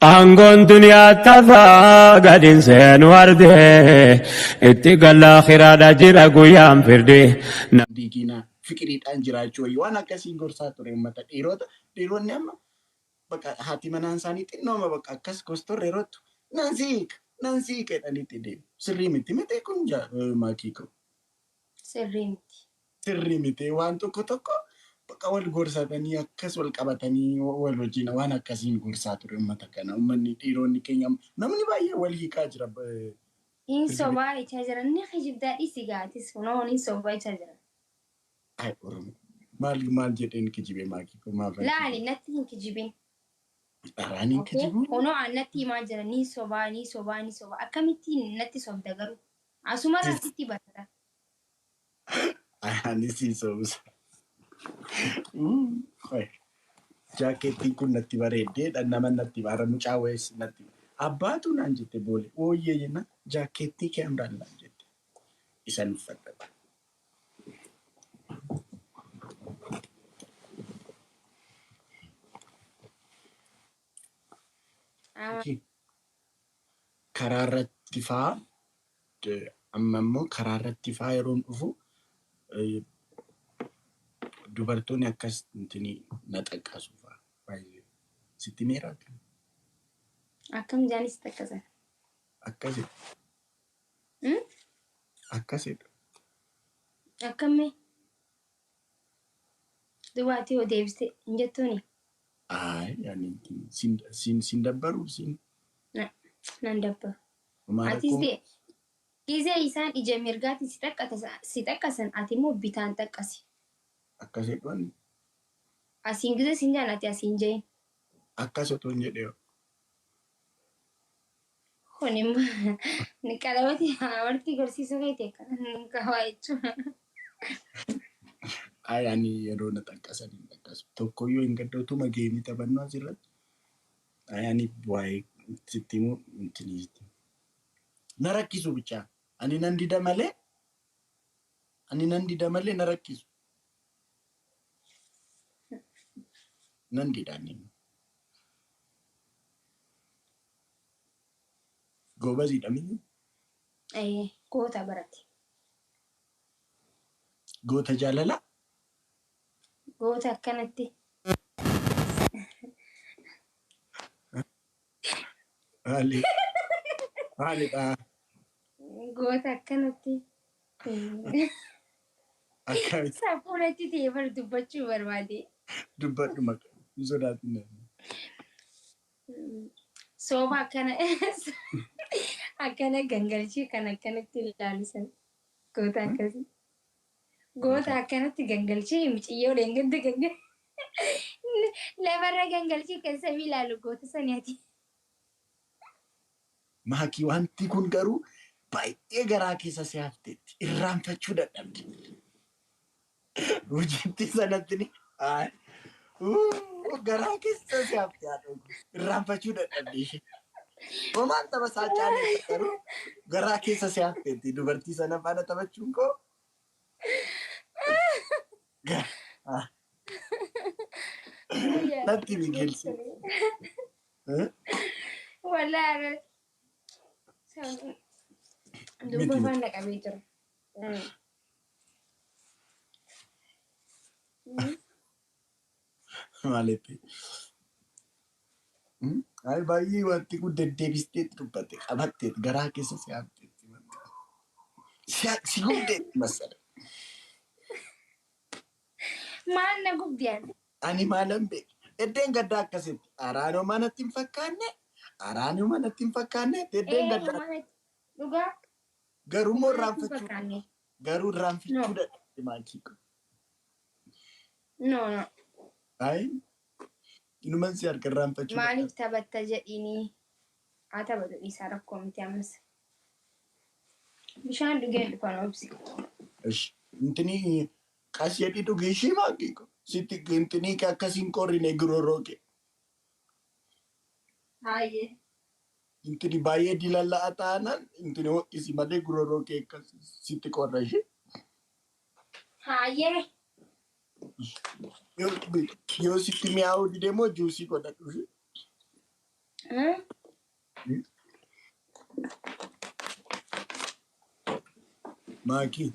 Aangoon duniyaa tafaa gadin seenu ardee itti galla akhiraadha jira guyyaan firdi. Diigiinaa fiqiriidhaan jiraachuu wayya waan akkasiin gorsaa ture uummata dhiirota dhiironni amma bakka haati manaan isaanii xinnooma bakka akkas kostorre yerootu nan siika nan siika jedhaniitti deemu sirrii miti miti kun maakii koo. Sirrii miti. Sirrii miti waan tokko tokko bakka wal gorsatanii akkas wal qabatanii wal wajjin waan akkasiin gorsaa ture uummata kana uummanni dhiironni keenya namni baay'ee wal hiikaa jira. Hin sobaa jechaa jiran ni kijibdaa dhisi gaatis kunoo ni sobaa jechaa jiran. Ay Oromoo maal maal jedheen kijibe maakii koo maaf Laali natti hin kijibin. Dharaan hin Okay? kijibu. Kunoo an natti himaa jira ni sobaa ni sobaa ni sobaa akkamittiin natti sobda garuu asumarraa sitti barata. Ani si sobsa. Jaakkeettiin kun natti bareeddee nama natti bara mucaa wayiis natti. Abbaatu naan jette boole ooyyee jenna jaakkeettii kee amraan naan jette. Isan uffadha. Karaa irratti faa amma immoo karaa irratti faa yeroon dhufu dubartoonni akkas intini na xaqqasu faa baay'ee sitti meeraa Akkam jaanis xaqqasan. Akkasidha. Akkasidha. Akkammee? Dubaatti yoo deebiste hin jettuuni? Ay ani sin sin sin dabbaru sin. Nan dabbaru. Homaa Atis rakkoo de gizee isaan ija mirgaatiin si xaqqata- si xaqqasan ati immoo bitaan xaqqasi. Akkas jedhu ani. Asiin gizee siin jaan ati asiin jehin. Akkas otoo hin jedhee. Kun immoo ni qalabati amartii garsiisuu keeti akkana ni qabaa jechuudha. Ay ani yeroo na xaqqasan hin xaqqasu. Tokkoyyuu hin gaddootuma geemii taphannoo asirratti. Ay ani waa'ee sitti himuu intini na rakkisu bichaa. Ani nan dida malee ani nan dida malee na rakkisu. Nan dida ani. Goobaziidha miti. Ee, goota barate. Goota jaalalaa. Goota akkanatti. Maali? Maalidha? Goota akkanatti. Akkamitti Safuunatti ta'e bar dubbachuu barbaade. Dubbadhu maqaa hin sodaatin. Soofa akkana akkana gangalchee kan akkanatti ilaalu san goota akkasii. Goota akkanatti gangalchee muciyyoo dheengadda gangal lafarra gangalchee kan samii ilaalu goota sani ati. Maakii wanti kun garuu baay'ee garaa keessa si hafteetti irraanfachuu dadhabde. Hojiitti sanatti ni ay, uu, garaa keessa si hafte haadha koo. Irraanfachuu dadhabde ishee. Homaan tapha isaa caalee garuu garaa keessa si hafteetti dubartii sana faana taphachuun koo. Natti himi Geelsi. Wallaahi duuba Miti. afaan na qabee jira. Maalitti? Ay baay'ee wanti kun deddeebisteetti dubbatte qabatteet garaa keessa si hafteetti. Si gubdeetti massala. Maal na gubdi ani? Ani maalan beeka. Eddeen gaddaa akkasitti. Araanoo manatti hin fakkaanne. Araanoo manatti hin fakkaanne. Eddeen Ee gaddaa. homaa natti dhugaa Garuu immoo homaa natti hin irraanfachuu fakkaanne. garuu irraanfachuu No. dadhabde maakii ko. No no. Ayi inuman si harka irraanfachuu Maaliif dadhabde. taphatta jedhiini haa taphatu dhiisaa rakkoo miti ammas. Bishaan dhugeen dhufan obsi. Ish intini qas jedhi dhugi ishii maakii ko. Sitti intinii kee akkasiin qorrine giroroo kee. Haayee. Intini baay'ee dilalla'a taanaan intini ho'isi malee guroroo kee akkas sitti qorra ishee. Haayee. Yoo, yoo sitti mi'aawuu dide immoo juusii godhadhu ishee. Maakii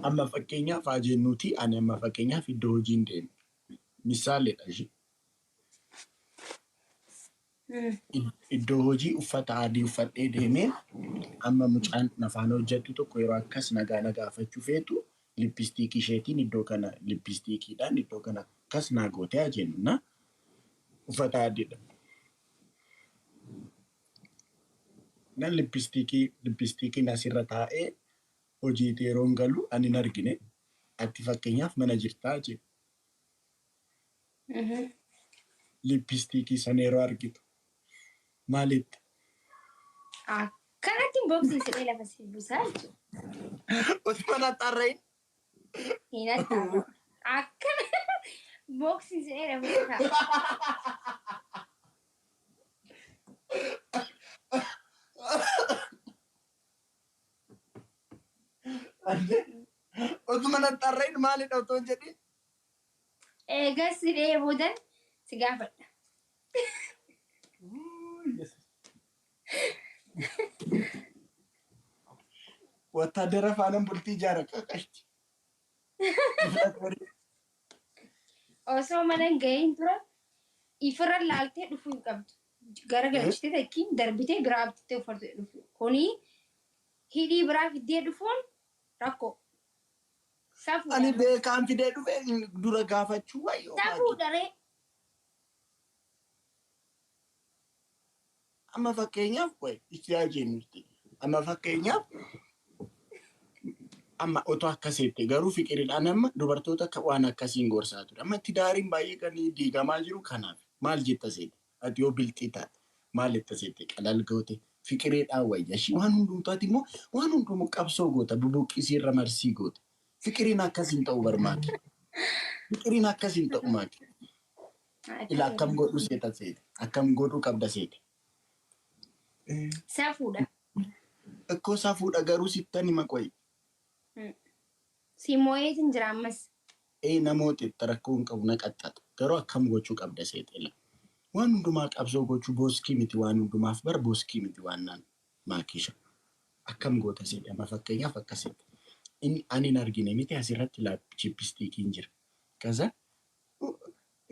amma fakkeenyaaf haa jennuuti ani amma fakkeenyaaf iddoo hojiin deemu. Misaaleedha ishee. Iddoo hojii uffata adii uffadhee deemee amma mucaan nafaan hojjettu tokko yeroo akkas nagaa na gaafachuu feetu lippistiikii isheetiin iddoo kana lippistiikiidhaan iddoo kana akkas naa gootee haa jennu na uffata adiidha. Nan lippistiikiin asirra taa'ee hojiitti yeroon galu ani hin argine ati fakkeenyaaf mana jirtaa jedhu. Lippistiikii sana yeroo argitu maalitti? Akkanatti boksii sidhee lafa si buusaa jechuudha. Osuma na xarra'in. Hin haxxaamu. Akkana boksii sidhee lafa si kaa'a. Osuma na xarra'in maalidha otoo hin jedhin? Eegas sidhee boodan si gaafadha. Wattaadara faana bultii ijaara qaqashti. Osoo mana hin gahiin dura ifirra laaltee dhufuu hin qabdu. Gara galchitee takkiin darbitee biraa bitattee uffatu dhufu. Kuni hidhii biraa fiddee dhufuun rakkoo. Safuudha. Ani beekaan fidee dhufe dura gaafachuu wayyoo. Safuudha ree. Amma fakkeenyaaf qoy itti haa jennutti. Amma fakkeenyaaf amma otoo akkasitti garuu fiqiriidhaan amma dubartoota akka waan akkasiin gorsaa ture. Amma tidaariin baay'ee kan diigamaa jiru kanaaf maal jetta seete? Ati yoo bilxii taate maal jetta seete? Qalal goote fiqiriidhaan wayya. Ishii waan hundumtaati immoo waan hundumu qabsoo goota bubuqqisii irra marsii goota. Fiqiriin akkas hin ta'u barmaaki. Fiqiriin akkas hin ta'u maaki. Ila akkam godhuu seeta seete? Akkam godhuu qabda seete? Safuudha. Ikkoo safuudha garuu sittan hima qoyi. Si moo'eetiin jira ammas. Ee namoota itti rakkoo hin qabu na qaxxaxa. Garuu akkam gochuu qabda seete ila. Waan hundumaa qabsoo gochuu booskii miti waan hundumaaf bar booskii miti waan naan maakisha. Akkam goota seete amma fakkeenyaaf akkasitti. Inni ani hin argine miti asirratti chippistiikiin jira. Kaza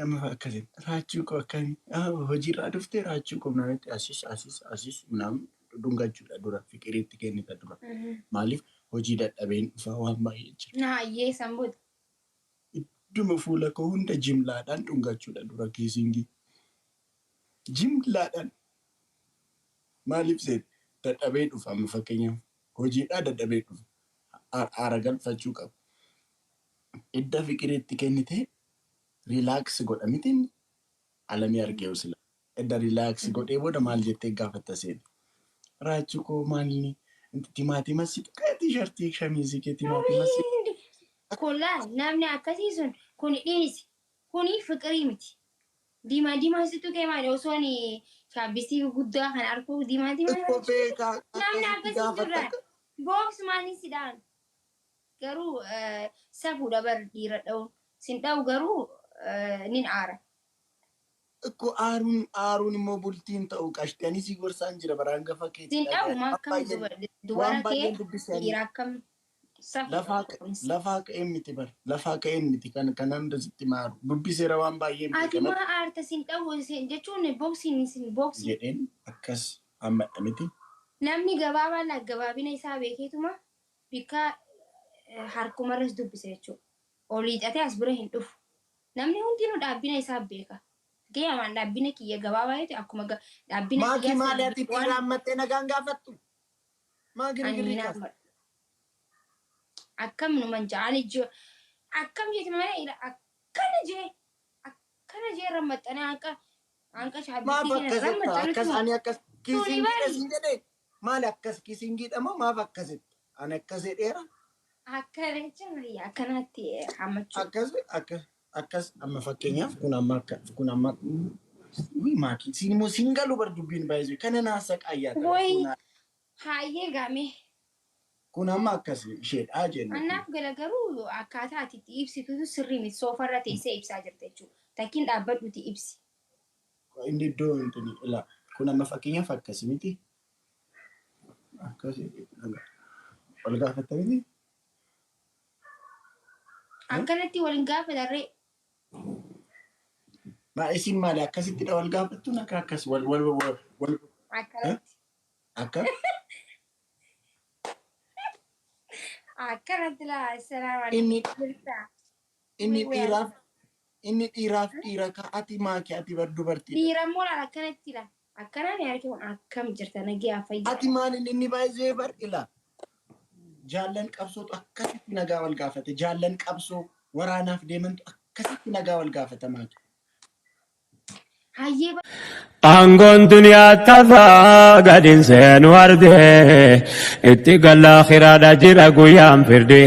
amma akkasitti raachuu koo akkamii hojiirraa dhuftee raachuu koo naanitti asis asis asis naam dhungachuudha dura fiqiriitti kennita dura. Maaliif hojii dadhabeen dhufa waan baay'ee jira. Naayyee san booda. Idduma fuula koo hunda jimlaadhaan dhungachuudha dura kiisingii. Jimlaadhaan. Maaliif seet dadhabee dhufa amma fakkeenyaaf hojiidhaa dadhabee dhufa. Aara galfachuu qaba. Idda fiqiriitti kennitee relax godha miti inni alamii argee sila. Edda relax godhee booda maal jettee gaafatta seete? Raachuu koo maalini timaatima si tuqee tiishartii shamiizii kee timaatima si Kun laa namni akkasii sun kun dhiisi. Kuni fiqirii miti. Diimaa diimaa si tuqee maali osoo ni shaabbisii guddaa kan arguu diimaa diimaa. Ikkoo beekaa Namni akkasitti akkasii gaafatta. jirra. Books maaliin si dhaan? Garuu safuudha bar dhiira dha'uun. Sin dha'u garuu nin aara. Ikkoo aaruun aaruun immoo bultiin ta'u qashti ani si gorsaan jira baraan gafa keetti Sin dha'u ma waan akkam baay'een dubara waan kee baay'een dubbise ani dhiira akkam safuudha lafaa kunis. lafaa ka'een miti bar lafaa ka'een miti kan kan hunda sitti maaru dubbiseera waan baay'een Ati beeka maa aarta sin dha'u sin jechuun boksiin sin boksiin. jedheen akkas hammadha miti. Namni gabaabaa la gabaabina isaa beekeetuma bikka harkumarras dubbisa jechuudha. Olii xatee as bira hin dhufu. Namni hundinuu dhaabbina isaa beeka. Fakkeenyaaf dhaabbina kiyya gabaabaa yoo ta'e akkuma dhaabbina Maakii kiyyaa maali ati waan dhiira hammattee nagaan gaafattu? Maa ani girgirrii hin kaasta? hammadhu. Akkam numan ja'ani jiru. Akkam jeeti malee ila akkana jee akkana jee rammaxxanee hanqa hanqa Maaf shaabbitii kana akkas jetta? Akkas rammaxxanutu ani akkas tuni kiisingiidha bari siin jedhee maali akkas kiisingiidha moo maaf akkasitti? Ani akkas jedheera. Akkana jechuun akkanatti hammachuu. Akkas akkas akkas amma fakkeenyaaf kun amma akka kun amma Uy maakii siin immoo siin galu bar dubbiin baay'ee kana naasa qaayyaa ta'e Wayi kun hayyee gaame. kun amma akkas isheedha jennu kun. Annaaf gala garuu akkaataa ati itti ibsitutu sirrii miti soofarra teessee ibsaa jirta jechuudha. Takkiin dhaabbadhuti ibsi. Inni iddoo hin ila kun amma fakkeenyaaf akkasii miti. Akkasii wal gaafatta miti. Akkanatti waliin gaafatarree. Maa isin maali akkasittidha wal gaafattu akka akkas wal wal wal wal Akkanatti. Akka Akkanatti laa, assalaamu alaikum. Inni Jirtaa? inni dhiiraaf dhiira ka ati maaki ati bar dubartiidha. Dhiira immoo laala akkanatti laa. Akkanaan harki kun akkam jirta, nagaa, fayyaa. Ati maaliin inni baay'ee bar ila jaallan qabsootu akkasitti nagaa wal gaafate, jaallan qabsoo waraanaaf deemantu akkasitti nagaa wal gaafata maaki. Hayyee. Aangoon duniyaa tafaa gadin seenu ardee itti galla akhiraadha jira guyyaan firdi.